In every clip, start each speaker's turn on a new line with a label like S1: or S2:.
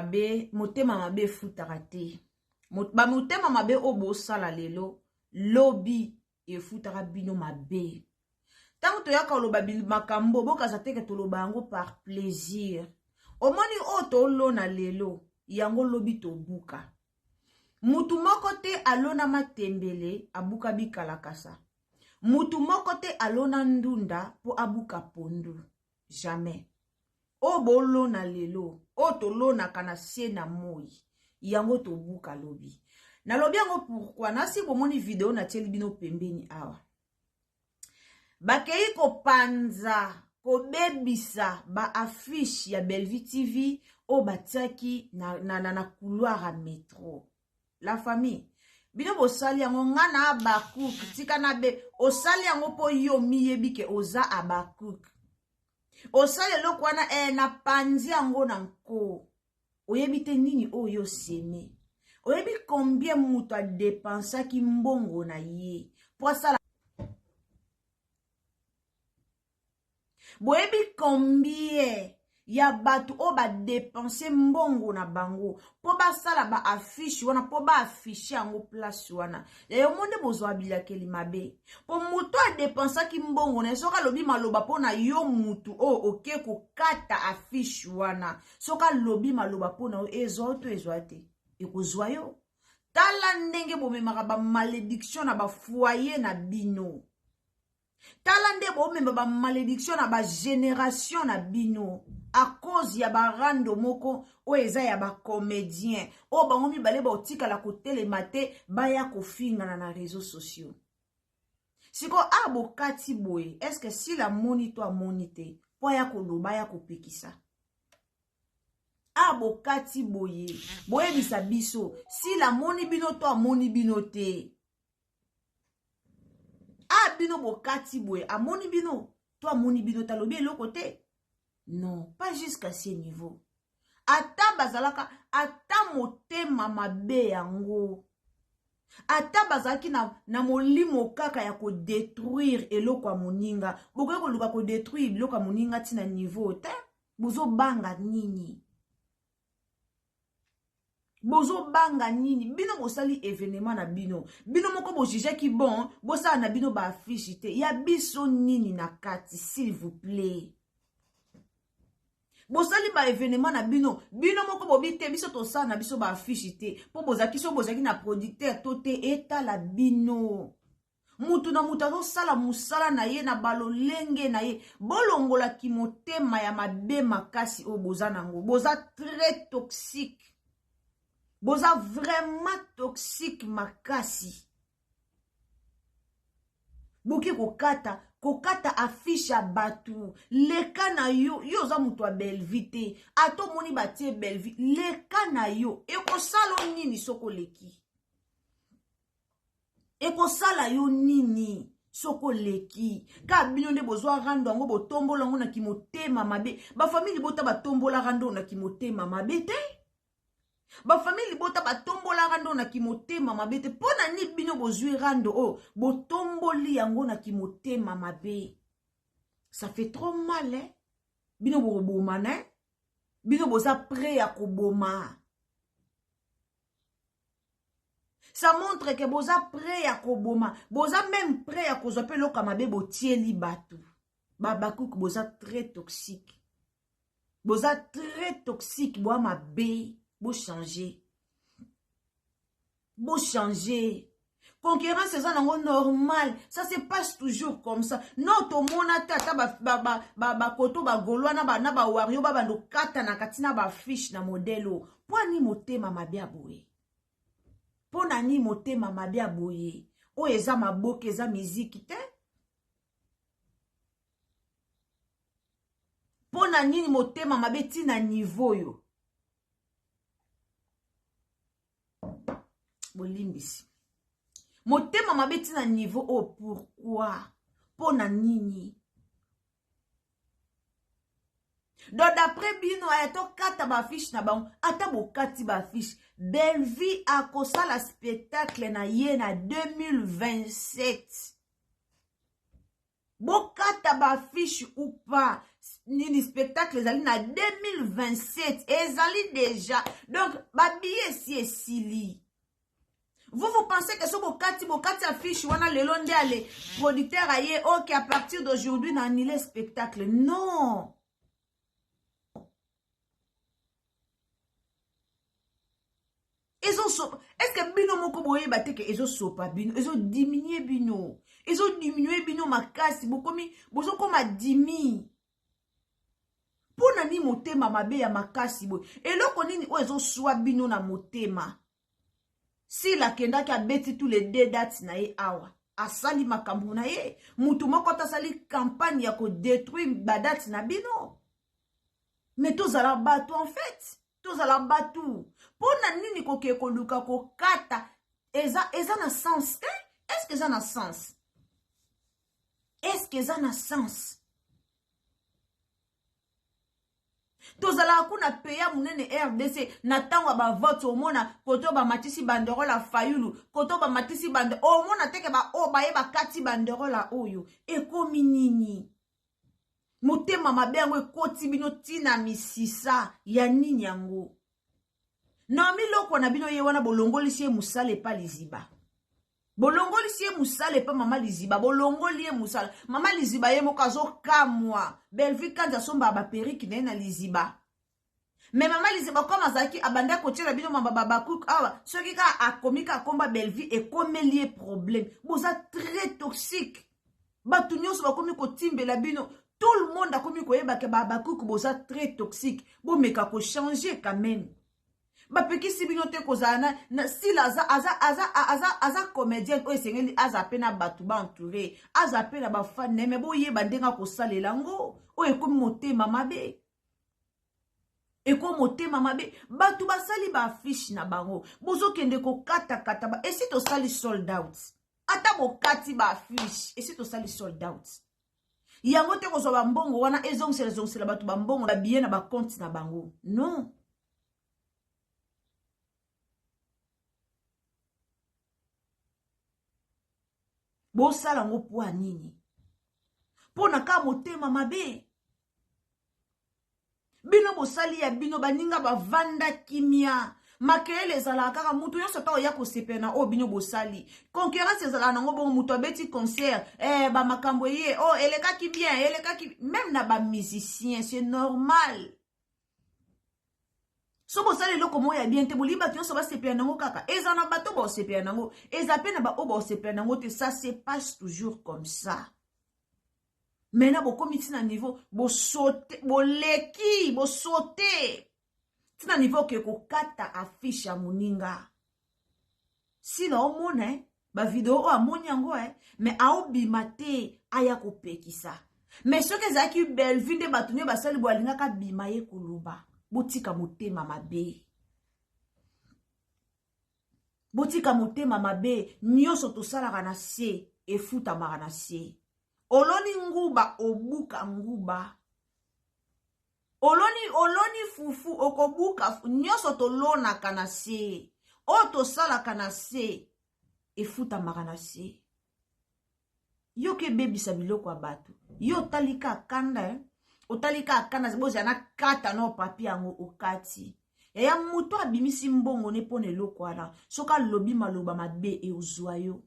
S1: mabe, motema mabe efutaka te. Bamotema mabe oyo bosala lelo, lobi efutaka bino mabe. Ntango toyaka koloba makambo, bokaza te ke toloba yango par plaisir. Omoni oyo tolona lelo, yango lobi tobuka. Mutu moko te alona matembele abuka bikalakasa. Mutu moko te alona ndunda mpo abuka pondu. Jamais. Oyo bolona lelo, oyo tolonaka na se na moi, yango tobuka lobi. Nalobi yango pourquoi? Nasi bomoni video natieli bino pembeni awa. Bakei kopanza, kobebisa ba affiche ya Bellevue TV oyo batiaki na, na, na, na couloir ya metro. La famille, bino bosali yango nga na Habakuk, tika na be, osali yango mpo yo miyebi ke oza Habakuk. Osali eloko wana eh, na panzi yango na nko. Oyebi te nini oyo oseme. Oyebi combien moto adepensaki mbongo na ye mpo asala. Boyebi combien ya bato oyo badepense mbongo na bango mpo basala ba affiche wana, mpo ba affiche yango place wana. Ya yo monde bozwa bilakeli mabe mpo moto adepensaki mbongo na ye, soki alobi maloba mpo na yo motu oyo oke kokata affiche wana, soki alobi maloba mpo na yo, ezwa yo to ezwa te, ekozwa yo. Tala ndenge bomemaka ba malédiction na ba foyer na bino. Tala nde bomema ba malédiction na ba génération na bino à cause ya ba rando moko oyo eza ya ba comédien oyo bango mibale baotikala kotelema te, baya kofingana na réseaux sociaux. Siko a bokati boye, est-ce que s'il amoni to amoni te po aya koloba, aya kopekisa? A bokati boye, boyebisa biso s'il amoni bino to amoni bino te. A bino bokati boye, amoni bino to amoni bino te, alobi eloko te? Non, pas jusqu'à ce niveau. Ata bazalaka ata motema mabe yango, ata bazalaki na molimo kaka ya kodétruire eloko ya moninga, bokoki koluka kodétruire biloko ya moninga ntina niveau te. Bozobanga nini? Bozobanga nini? Bino bosali événement na bino, bino moko bojugaki bon, bosala na bino ba affiche te, ya biso nini na kati? S'il vous plaît, bosali ba événement na bino, bino moko bobi te, biso tosala na biso ba affiche te, mpo bozalaki so bozalaki na producteur to te, etala bino. Mutu na mutu azosala mosala na ye na balolenge na ye. Bolongolaki motema ya mabe makasi oyo boza nango. Boza très toxique, boza vraiment toxique makasi. Boke kokata kokata affiche ya bato, leka na yo. Yo oza moto ya Bellevue te, ata omoni batie Bellevue, leka na yo. Ekosala nini soki oleki? Ekosala yo nini soki oleki? Ka bino nde bozwa rando yango, botombola yango na kimotema mabe. Bafamille libota batombola rando na kimotema mabe te. Bafamille libota batombola rando na kimotema mabe te. Mpo na nini bino bozwi rando oyo botomboli yango na kimotema mabe? Ça fait trop mal, eh? Bino bokoboma ne? Bino boza prêt ya koboma. Ça montre que boza prêt ya koboma, boza même prêt ya kozwa mpe eloko ya mabe botieli bato. Babakuku, boza très toxique, boza très toxique, boa mabe. Bochanger, bochanger. Concurrence eza nango normal, ça se passe toujours comme ça. Non, tomona te ata bakoto bagaulois na bawario babanda okatanaka ntina baaffiche na modèle oyo. Mpo ani motema mabe ya boye? Mpo na nini motema mabe ya boye? Oyo eza maboke, eza miziki te. Mpo na nini motema mabe ntina niveau oyo? Bolimbisi, motema mabe ntina niveau oyo, pourquoi? Mpo na nini? Donc d'après bino, aya tokata baaffiche na bango. Ata bokati baaffiche, Bellevue akosala spectacle na ye na 2027. Bokata ba affiche ou pas, nini spectacle ezali na 2027, ezali déjà. Donc ba billets esi esili. Vous, vous pensez que soki bokati, bokati affiche wana lelo nde ale producteur aye, ok, à partir d'aujourd'hui na annuler spectacle. Non. Ezosopa. Est-ce que bino moko boyeba te ke ezosopa bino, ezodiminue bino, ezodiminue bino makasi, bokomi, bozokoma dimi. Mpo na nini motema mabe ya makasi boye? Eloko nini oyo ezoswa bino na motema? Sila akendaki abeti tous les deux dates na ye awa, asali makambo na ye, mutu moko ata asali campagne ya kodétruire ba date na bino. Mais tozala bato en fait, tozala bato. Mpo na nini kokee koluka kokata? Eza, eza na sens te? Est-ce que eza na sens? Est-ce que eza na sens? Tozalaka kuna peya monene RDC na ntango ya bavote, omona koto bamatisi banderole ya Fayulu, koto bamatisi bande, omona teke ba oyo baye bakati banderole oyo ekomi nini? Motema mabe yango ekoti bino ntina misisa ya nini yango? Naomi Lokwa na bino ye wana bolongolisi ye mosala epa Liziba. Bolongolisi ye mosala epa mama Liziba, bolongoli ye mosala. Mama Liziba ye moko azokamwa. Bellevue Kanza asombaka ba perruque na ye na Liziba. Mais mama Liziba comme azalaki abanda kotiela bino mamba babakuk awa, soki kaka akomi kaka komba Bellevue ekomeli ye problème. Boza très toxique. Bato nyonso bakomi kotimbela bino. Tout le monde akomi koyeba ke babakuk boza très toxique. Bomeka ko changer quand même. Bapekisi bino te kozala na, na Sila aza, aza, aza, aza, aza comédienne oyo esengeli aza pe na bato ba entouré, aza pe na ba fan na ye, mais boyeba ndenge akosalela yango. Oyo ekomi motema mabe. Ekomi motema mabe. Bato basali ba affiche na bango, bozokende kokatakata ba, esi tosali sold out. Ata bokati ba affiche, esi tosali sold out. Yango te kozwa ba mbongo wana ezongisela zongisela bato ba mbongo ba billet na ba compte na bango. Non. Bosala yango po ya nini? Po na kaka motema mabe. Bino bosali ya bino, baninga bavanda kimia. Makelele ezalaka kaka mutu nyonso ata oya kosepela na oyo bino bosali. Concurrence ezalaka nango bongo, mutu abeti concert, ba makambo eye, oh, elekaki bien, elekaki même na ba musiciens, c'est normal. So bosali eloko moko ya bien te, bolingi bato nyonso basepela nango kaka. Eza na bato baosepela nango, eza pe na ba oyo baosepela nango te. Ça se passe toujours comme ça. Maintenant bokomi ti na niveau bosote, boleki, bosote ti na niveau ke kokata affiche ya moninga. Sila omona, ba video oyo amoni yango, mais aobima te aya kopekisa. Mais soki ezalaki Bellevue nde bato nde basali boye, alingaka bima ye koloba. Botika motema mabe. Botika motema mabe. Nyonso tosalaka na se, efutamaka na se. Oloni nguba, obuka nguba. Oloni, oloni fufu, okobuka fu-. Nyonso tolonaka na se, oyo tosalaka na se, efutamaka na se. Yo ke bebisa biloko ya bato. Yo otali ka kanda, hein? Otali ka kanda, bozala na kata na papier yango okati. Yaya moto abimisi mbongo ne pona eloko wana. Soki alobi maloba mabe e ozwa yo.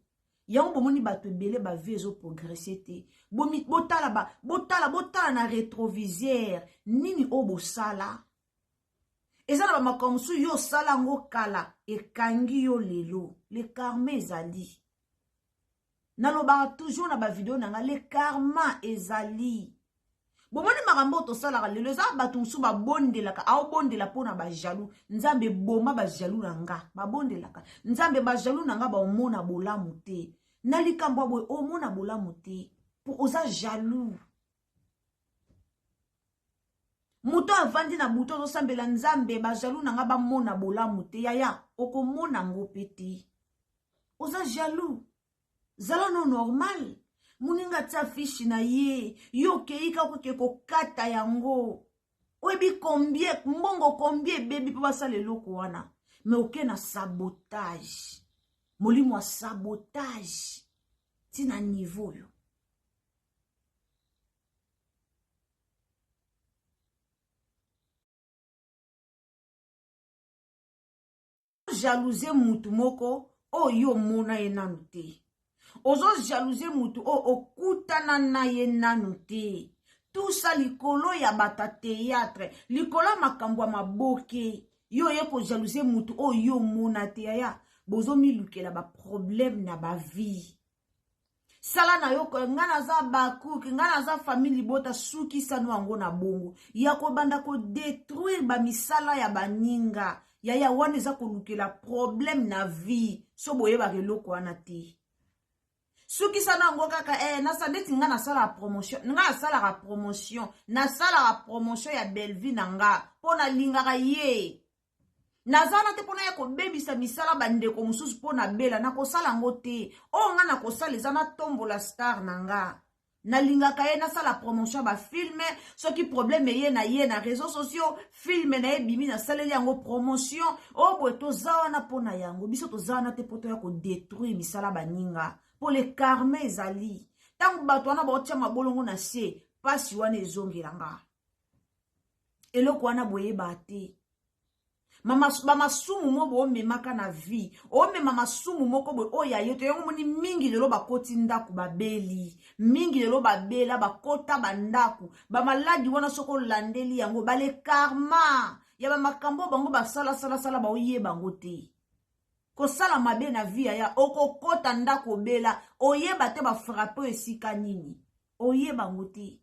S1: Yango bomoni bato ebele ba vie ezo progresser te. Bomi, botala ba, botala, botala na rétroviseur nini oyo bosala. Eza na ba makambo mosusu yo osala yango kala ekangi yo lelo. Le karma ezali. Nalobaka toujours na ba video na nga, le karma ezali. Bomoni makambo oyo tosalaka lelo, eza bato mosusu babondelaka, aobondela mpona ba jaloux. Nzambe boma ba jaloux na nga, babondelaka. Nzambe ba jaloux na nga baomona bolamu te. Na likambo ya boye omona bolamu te, po oza jaloux. Moto avandi na butu azosambela Nzambe, ba jaloux na nga bamona bolamu te. Yaya, okomona ngo pe te. Oza jaloux. Zala no normal. Moninga atia fiche na ye, yo okei kaka oke kokata yango. Oyebi combien, mbongo combien ebebi mpo basala eloko wana. Mais oke na sabotage. Molimo ya sabotage. Tina niveau yo. Ozojalouze mutu moko oyo yo omona ye nanu te. Ozojalouze mutu oyo okutana na ye nanu te. Tout ça likolo ya bato ya théâtre, likolo ya makambo ya maboke. Yo oye kojalouze mutu oyo yo omona te. Yaya, bozomilukela ba problème na ba vie. Sala na yo, nga naza Bakuk, nga naza famille libota, sukisa no yango na bongo ya kobanda kodetruire bamisala ya baninga. Yaya, wana eza kolukela problème na vie. So boyebaka eloko wana te, sukisa na yango kaka. Nasa neti nga nasalaka promotion, nga nasalaka promotion, nasalaka promotion ya Bellevue na nga mpo nalingaka ye. Naza wana te mpona ya kobebisa misala bandeko mosusu mpo nabela, nakosala yango te. Oyo nga nakosala eza natombola star na nga, nalingaka ye, nasala promotion ya bafilm. Soki problème eye na ye na réseaux sociaux, film na ye bimi, nasaleli yango promotion. Oyo boye toza wana mpo na yango. Biso toza wana te mpo toya kodétruire misala baninga, mpo le karma ezali. Ntango bato wana baotia mabolongo na se, mpasi wana ezongela nga. Eloko wana boyeba te, bamasumu mo boomemaka na vie, omema masumu moko boye oyo ya yo te. Yango moni mingi lelo bakoti ndako babeli, mingi lelo babela, bakota bandako bamaladi wana. Soki olandeli yango, bale karma ya bamakambo bango basalasalasala, baoyeba yango te. Kosala mabe na vie, ya okokota ndako obela, oyeba te bafrappe esika nini, oyeba yango te,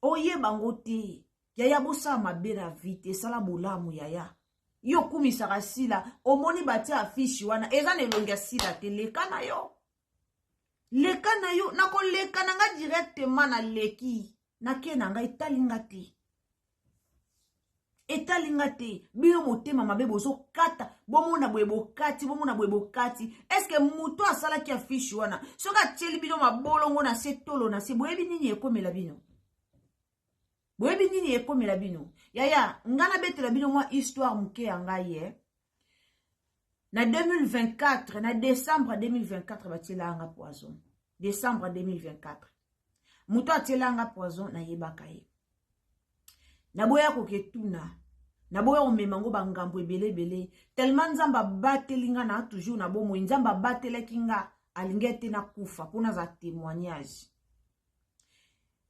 S1: oyeba yango te. Yaya, bosala mabe na vie te, esala bolamu. Yaya, yo okumisaka Sila, omoni batia affiche wana eza na elongi ya Sila te. Leka na yo, leka na yo. Nakoleka na nga directement, naleki, nake na ngai, etali nga te, etali nga te. Bino motema mabe, bozokata, bomona boye bokati, bomona boye bokati. Est-ce moto asalaki affiche wana, soki atieli bino mabolongo na se, tolo na se, boyebi nini ekomela bino? Boyebi nini ekomela bino? Yaya, nga nabetela bino mwa histoire moke ya ngai ye. Na 2024, na décembre 2024, batielaka nga poison. Décembre 2024, moto atielaka nga poison, nayebaka ye. Naboya koketuna, naboya komema yango bangambo ebele ebele, tellement Nzambe abateli nga na toujours na bomoi. Nzambe abatelaki nga, alingi ete nakufa mpo naza témoignage.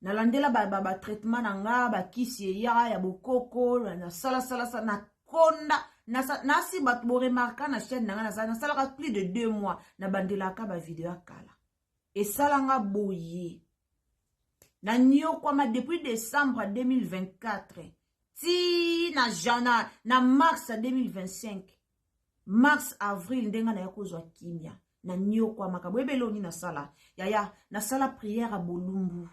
S1: Nalandela batraitement ba na nga, bakisi eyaka ya bokoko, nasalasalasa, nakonda nasi. Bato boremarka na chaîne na nga, nasalaka plus de 2 mois, nabandelaka bavideo ya kala. Esalanga boye, nanyokwama depuis décembre 2024 ti na, na mars 2025, mars, avril, ndenge naya kozwa kimia. Nanyokwamaka. Boyebi eloni nasala, yaya? Nasala prière ya bolumbu,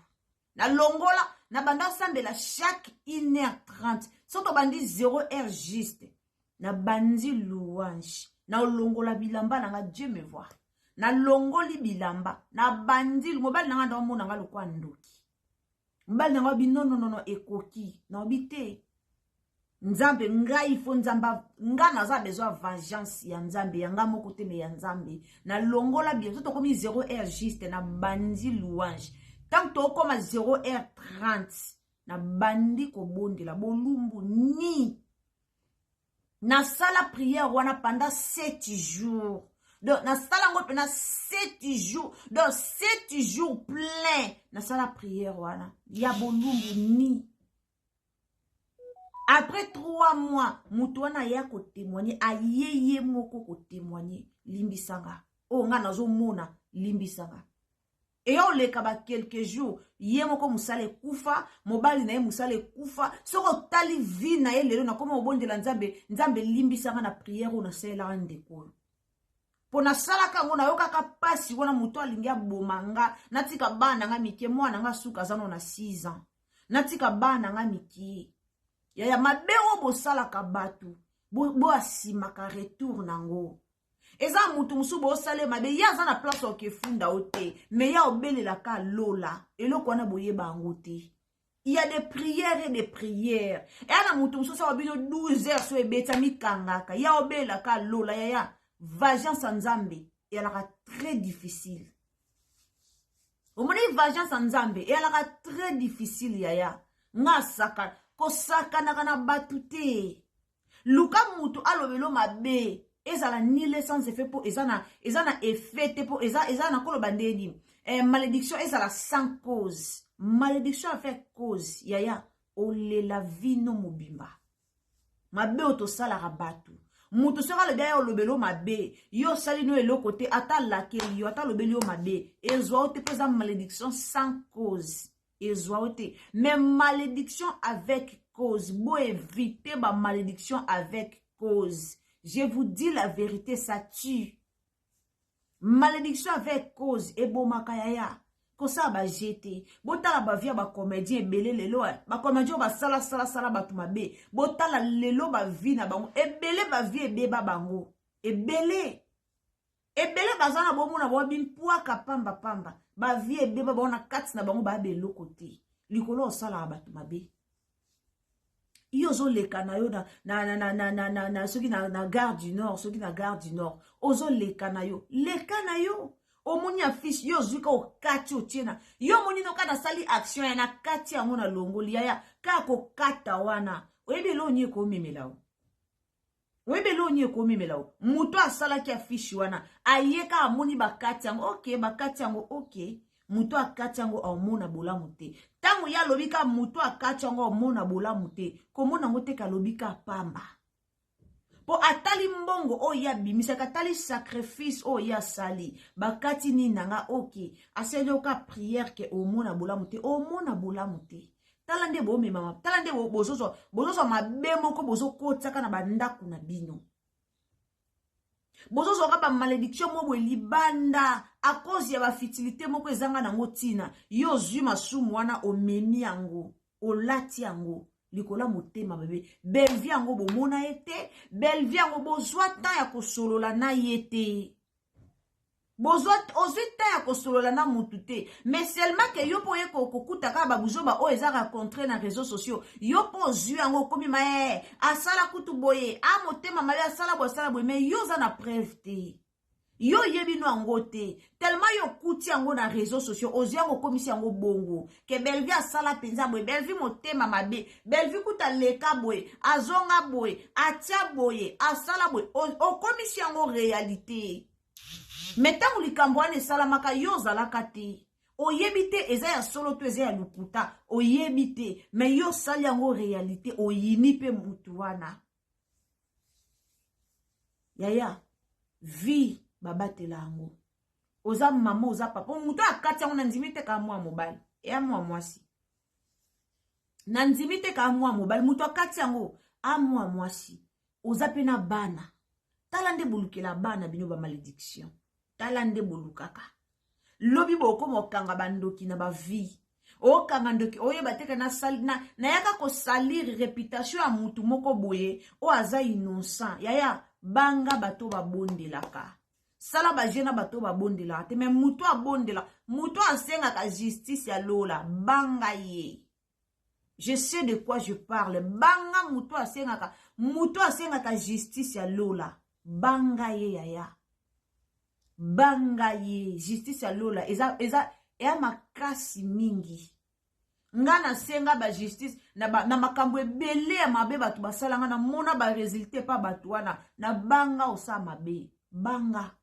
S1: nalongola, nabanda osambela chaque 1h30. So tobandi 0 heure juste, nabandi louange, nalongola bilamba na nga. Dieu me voit, nalongoli bilamba, nabandi. Mobali na nga ndaomona nga lokwa ndoki. Mobali na nga obi: "Nononono, ekoki." Naobi: "Te, Nzambe ngai fo Nzambe nga naza besoin ya vengeance ya Nzambe, ya nga moko te, mais ya Nzambe." Nalongola bien so, tokomi 0 heure juste, nabandi louange. Ntango tokóma 0 heure 30, nabandi kobondela bolumbu ni. Nasala prière wana pendant 7 jours. Donc nasala yango mpena 7 jours, donc 7 jours plein nasala prière wana ya bolumbu ni. Après 3 mois, moto wana aya kotémoigne, aye ye moko kotémoigne: "Limbisanga, oyo nga nazomona, limbisanga." Eya oleka ba quelques jours, ye moko mosala ekufa, mobali na ye mosala ekufa. Soki otali vie na ye lelo, nakoma kobondela Nzambe: "Nzambe, limbisanga na prière oyo nasalelaka ndeko oyo, mpo nasalaka yango, nayokaka mpasi wana. Moto alingi aboma nga, natika bana nga mike, mwana nga suka aza no na 6 ans, natika bana nga mike." Yaya, mabe oyo bosalaka bato, boasimaka retour nango. Eza mutu mosusu bosala mabe, ye aza na place okefunda o te, mais ya obelelaka lola. Eloko wana boyeba yango te. Il y a des prières et des prières. Eya na mutu mosusu awa, bino 12 heures so ebetami, kangaka ya obelelaka lola. Yaya, vengeance ya Nzambe eyalaka très difficile. Omoni, vengeance ya Nzambe eyalaka très difficile. Yaya, nga asaka kosakanaka na bato te. Luka mutu alobelo mabe ezala nile sans effet mpo eza na, eza na effet te mpo eza, eza na koloba nde nini eh, malédiction ezala sans cause. Malédiction avec cause, yaya, olela vino mobimba. Mabe oyo tosalaka bato, moto soki alobi aya olobelo mabe, yo osali no eloko te, ata alakeli yo, ata alobeli yo mabe, ezwa yo te mpo eza malédiction sans cause, ezwa yo te. Mais malédiction avec cause, bo éviter ba malédiction avec cause. Je vous dis la vérité, ça tue. Malédiction avec cause ebomaka, yaya. Kosala baje te. Botala bavie ya bacomédien ebele lelo, bacomédien oyo basalasalasala bato mabe. Botala lelo bavie na bango ebele, bavie ebeba bango ebele ebele. Baza na bomona bango bimpwaka pambapamba, bavie ebeba bango na kati na bango, baya beloko te likolo osalaka bato mabe. Yo ozoleka na yo na, na, na, na, na, na, na, na, soki na, na Gare du Nord, soki na Gare du Nord ozoleka na yo, leka na yo, omoni affiche, yo ozwi ka okati, otie na yo, omoni noka nasali action ya na kati yango na longoli. Yaya, kaka kokata wana, oyebi eloko nini ekomemela o? Oyebi eloko nini ekomemela o? Moto asalaki affiche wana aye kaka amoni bakati yango, ok, bakati yango, ok. Moto akati yango aomona bolamu te. Ntango ye alobi ka moto akati yango aomona bolamu te, komona yango te, kalobi ka pamba mpo atali mbongo oyo ye abimisaka, atali sacrifice oyo ye asali, bakati nini na nga, ok. Asali oka prière ke omona bolamu te, omona bolamu te. Tala nde bomemama, tala nde bozozwa mabe moko, bozokotiaka na bandako na bino, bozozwaka bamalédiction moko boye libanda à cause ya bafutilité moko ezanga nango ntina. Yo ozwi masumu wana, omemi yango, olati yango likolo ya motema mabe. Bellevie yango bomona ye te, Bellevie yango bozwa temps ya kosolola na ye te, bozwa ozwi temps ya kosolola na mutu te, mais seulement ke yo mpo oye kokuta kaka babuzoba oyo eza rencontre na réseaux sociaux, yo mpo ozwi yango, okomi ma e asala kutu boye, a motema mabe, asala boye, asala boye, mais yo oza na preuve te, yo oyebi no yango te. Tellement yo okuti yango na réseaux sociaux, ozwi yango, okomisi yango bongo ke Bellevie asala mpenza boye, Bellevie motema mabe, Bellevie kuta aleka boye, azonga boye, atia boye, asala boye, okomisi yango réalité. Mais ntango likambo wana esalamaka, yo ozalaka te, oyebi te eza ya solo to eza ya lokuta, oyebi te, mais yo osali yango réalité, oyini mpe mutu wana. Yaya, vie babatela yango. Oza mama, oza papa, moto akati yango, na ndimi te kaka mwa mobali, eya mwa mwasi. Na ndimi te kaka mwa mobali moto akati yango, amwa mwasi. Oza mpe na bana, tala nde bolukela bana bino bamalédiction. Tala nde bolukaka lobi bokoma okanga bandoki na bavie, okanga ndoki, oyeba te ke nayaka kosalir réputation ya mutu moko boye oyo aza innocent. Yaya, banga bato babondelaka, sala baje na bato babondelaka te, mais mutu abondela, mutu asengaka justice ya lola, banga ye. Je sais de quoi je parle. Banga mutu asengaka, mutu asengaka justice ya lola, banga ye, yaya, banga ye. Justice ya lola eza, eza eya makasi mingi. Nga nasenga bajustice na, ba, na makambo ebele ya mabe bato basalanga, namona baresultat epa bato wana, nabanga osala mabe. Banga,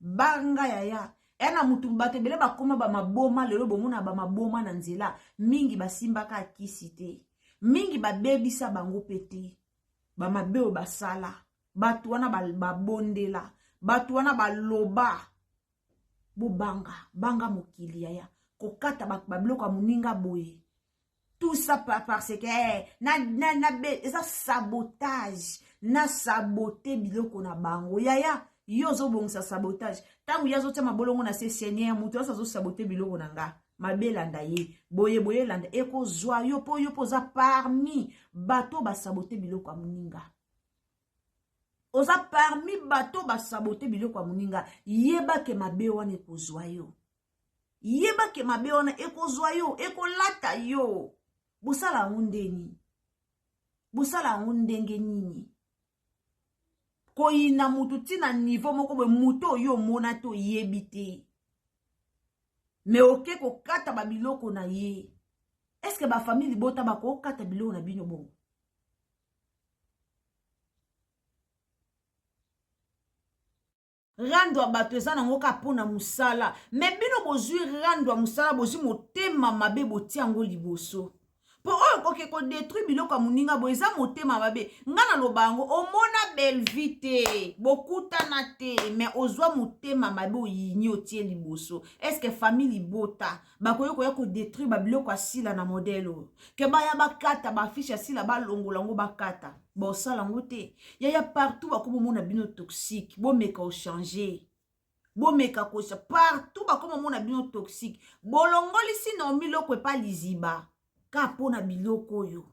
S1: banga, yaya. Eya na mutu, bato ebele bakóma bamaboma lelo, bomona bamaboma na nzela mingi, basimbaka akisi te mingi, babebisa bango mpe te. Bamabe oyo basala bato wana, babondela bato wana, baloba bobanga, banga mokili, yaya. Kokata babiloko ya moninga boye, tout ça parce que eh, na, na, na, eza sabotage, na sabote biloko na bango. Yaya, yo ozobongisa sabotage. Ntango ye azotia mabolongo na se, Seigneur, moto nyonso azosabote biloko na nga, mabe elanda ye boye boye, elanda, ekozwa yo mpo yo mpo oza parmi bato basabote biloko ya moninga. Oza parmi bato basabote biloko ya moninga. Yebake mabe wana ekozwa yo, yebake mabe wana ekozwa yo, ekolata yo. Bosala yango ndeni? Bosala yango ndenge nini? Koyina mutu ntina niveau moko boye, mutu oyo omona te, oyebi te, mais oke kokata babiloko na ye. Est-ce bafamille libota bakokata biloko na bino bongo? Rando ya bato eza nango kaka mpo na mosala, me bino bozwi rando ya mosala, bozwi motema mabe, botia yango liboso mpo oyo okoki kodetruire biloko ya moninga boye, eza motema mabe. Nga naloba yango, omona Bellevue te, bokutana te, me ozwa motema mabe, oyini, otie liboso. Estce famille libota bakoki koya kodetruire babiloko ya Sila na modele oyo ke baya bakata baafishe ya Sila, balongola yango, bakata, bosala yango te yaya. Partout bakomomona bino toxique, bomeka ochange, bomeka kosa. Partout bakomomona bino toxique. Bolongolisi Naomi Loko epa liziba ka mpo na biloko oyo,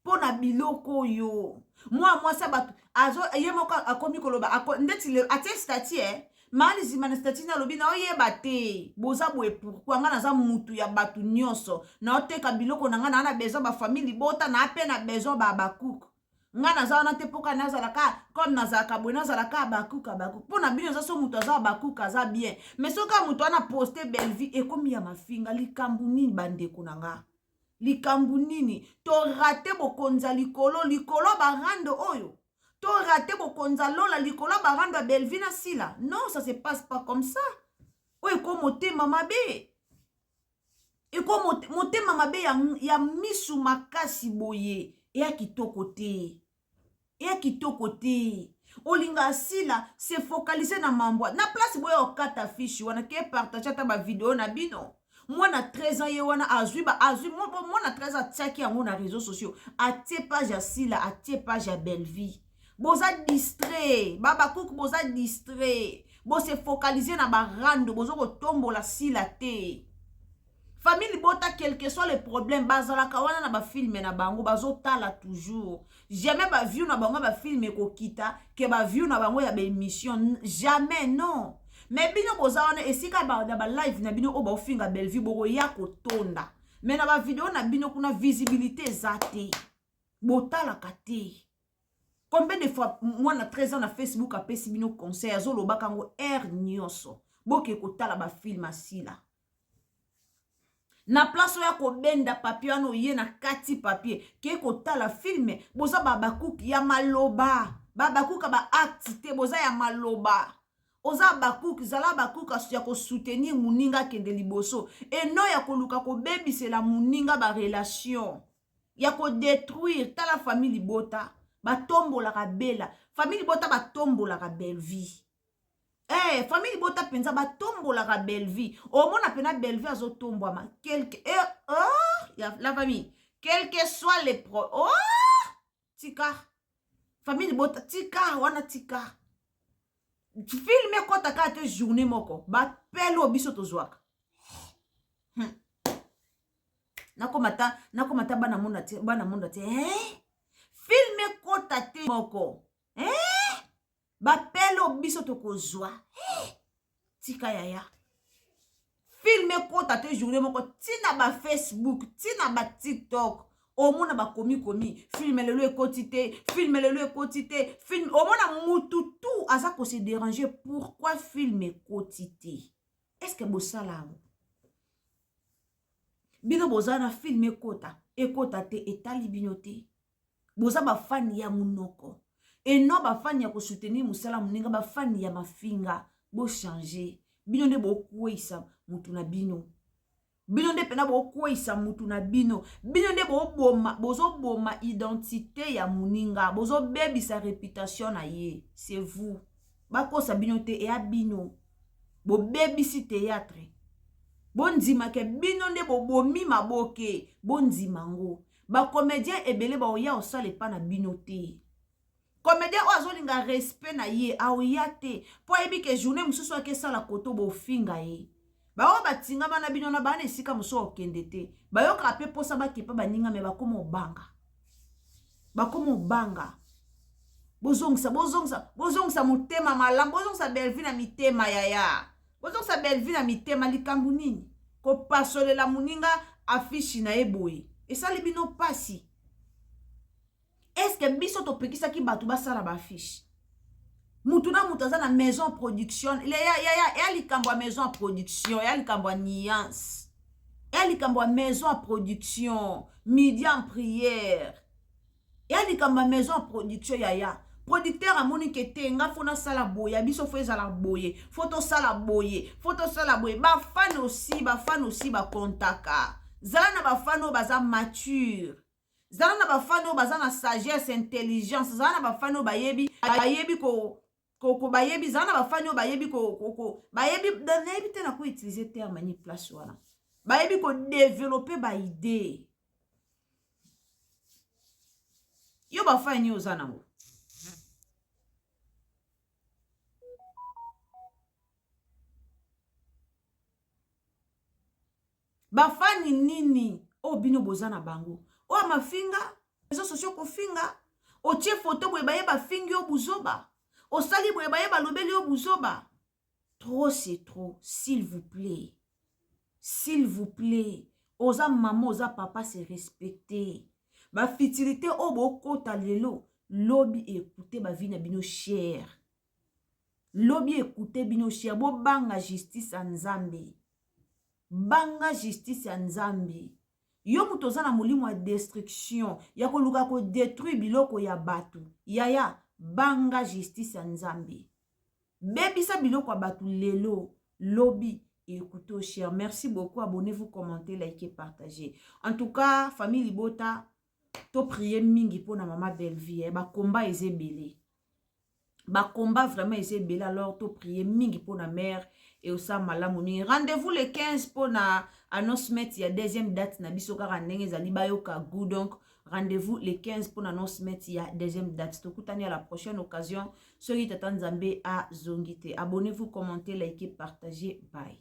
S1: mpo na biloko oyo mwa mwasi ya bato azo ye moko akomi koloba ako, ndeti atie statut maa lizima na statut, nalobi naoyeba te boza boye pourquoi. Ngai naza mutu ya bato nyonso, naoteka biloko na ngai, naa na besoin bafamille libota, naa mpe na besoin babakuku. Ngai naza wana te mpoka nazalaka comme nazalaka boye, nazalaka abakuka abakuka. Mpo na bino eza so moto aza abakuka aza bien, mais soki kaka moto wana poste Bellevue, ekomi ya mafinga. Likambo nini, bandeko na nga? Likambo nini? Torater bokonza likolo likolo barando oyo, torater bokonza lola likolo barando ya Bellevue na Sila. Non, ça se passe pas comme ça. Oyo eko motema mabe, eko motema mabe ya misu makasi boye, eya kitoko te, eya kitoko te. Olinga asila se focaliser na mambwa na place boya okata fiche wana, ke partage ata bavideo na bino. Mwana 13 ans ye wana azwi, azwi mwana 13 ans, atiaki yango na réseaux sociaux, atie page ya Sila, atie page ya Bellevue. Boza distrait, babakuku, boza distrait, bose focaliser na barando, boza kotombola Sila te. Famille libota, quel que soit le problème, bazalaka wana na bafilme na bango, bazotala toujours. Jamais baview na bango ya bafilme ekokita ke baview na bango ya baémission, jamais, non. Mais bino boza wana esika na balive na bino oyo baofinga Bellevue, bokoya kotonda, mais na bavideo na bino kuna visibilité eza te, botalaka te. Combien de fois mwana 13 ans na Facebook apesi bino conseil, azolobaka yango aire nyonso, boke kotala bafilme asila na place oyo ya kobenda papier wana, oye na kati papier ke kotala filme. Boza babakuki ya maloba, babakuka baacte te, boza ya maloba. Oza bakuki, zala bakuka ya kosoutenir moninga akende liboso, eno ya koluka kobebisela moninga barelation, ya kodétruire. Tala famille libota batombolaka Bela, famille libota batombolaka Bellevue. Famille libota mpenza batombolaka Bellevue. Omona mpena Bellevue azotombwama quelque oh, ya, la famille, quel que soit les pro, oh, tika famille libota, tika wana, tika film ekɔta kaka te journée moko, bapele oyo biso tozwaka. Nakoma ta bana monda te, bana monda te, eh? Film ekɔta te moko, eh? Bapele oyo biso tokozwa, eh? Tika yaya, film ekɔta te journée moko, ntina bafacebook, ntina batiktok, omona bakomi komi film lelo ekoti te, film lelo ekoti te, film. Omona mutu tu aza kose déranger, pourquoi film ekoti te? Est ce que bosala yango? Bino boza na film ekota, ekota te, etali bino te. Boza bafani ya monoko eno, bafani ya kosoutenir mosala moninga, bafani ya mafinga. Bochange. Bino nde bokweyisa mutu na bino, bino nde mpena bokweyisa mutu na bino, bino nde boboma, bozoboma identité ya moninga, bozobebisa réputation na ye. C'est vous, bakosa bino te, eya bino bobebisi théâtre. Bondimake bino nde bobomi maboke, bondima ngo. Bacomédien ebele baoya osala epa na bino te. Comédien oyo azolinga respect na ye aoya te, mpo ayebi ke journée mosusu akesala koto bofinga ye. Baoyo batingama na bino na baa na esika mosusu okende te, bayokaka mpe mposa bakepa baninga, me bakoma obanga, bakoma obanga. Bozongisa, bozongisa, bozongisa motema malamu, bozongisa Bellevue na mitema yaya, bozongisa Bellevue na mitema. Likambo nini kopasolela moninga affiche na ye boye esali bino mpasi? Est-ce biso topekisaki bato basala baaffiche? Mutu na mutu aza na maison production ya likambo ya maison ya production, ya likambo ya nuance, ya likambo ya maison ya production, midi en prière, ya likambo ya maison ya production yaya. Producteur amoni ke te, nga fo nasala boye, ya biso fo ezala boye, fo tosala boye, fo tosala boye. Bafane aussi, bafane aussi bakontaka. Zala na bafane oyo baza mature, zala na bafane oyo baza na sagesse, intelligence, zala na bafane oyo bayebi, bayebi ko ko bayebi, zala na bafani oyo bayebi ko, ko, ko bayebi, nayebi te na ko utiliser terme ni place wana, bayebi ko développer ba idée. Yo bafani nini oza nango? Bafani nini oyo bino boza na bango? Oyo mafinga, réseaux sociaux kofinga, otie photo boye baye bafingi yo buzoba, osali boye baye balobeli yo buzoba. Trop c'est trop, s'il vous plaît, s'il vous plaît. Oza mama, oza papa, c'est respecter. Ba futilité oyo bokota lelo, lobi écoutez ba vie na bino cher. Lobi écoutez bino cher, bobanga justice ya Nzambe. Banga justice ya Nzambe. Yo moto oza na molimo ya destruction, ya koluka ko détruire biloko ya bato. Yaya, banga justice ya Nzambe. Bebisa biloko ya bato lelo, lobi écoutez cher. Merci beaucoup, abonnez-vous, commentez, likez, partagez. En tout cas, famille Libota, to prier mingi pona mama Bellevue, eh, ba combat eza ebele. Ba combat vraiment eza ebele, alors to prier mingi pona mère et osa malamu mingi. Rendez-vous le 15 pona annoncement ya deuxième date na biso kaka ndenge ezali bayoka goût. Donc rendez-vous le 15 pona annoncement ya deuxième date. Tokutani à la prochaine occasion. Soki tata Nzambe azongi te. Abonnez-vous, commentez, likez, partagez. Bye.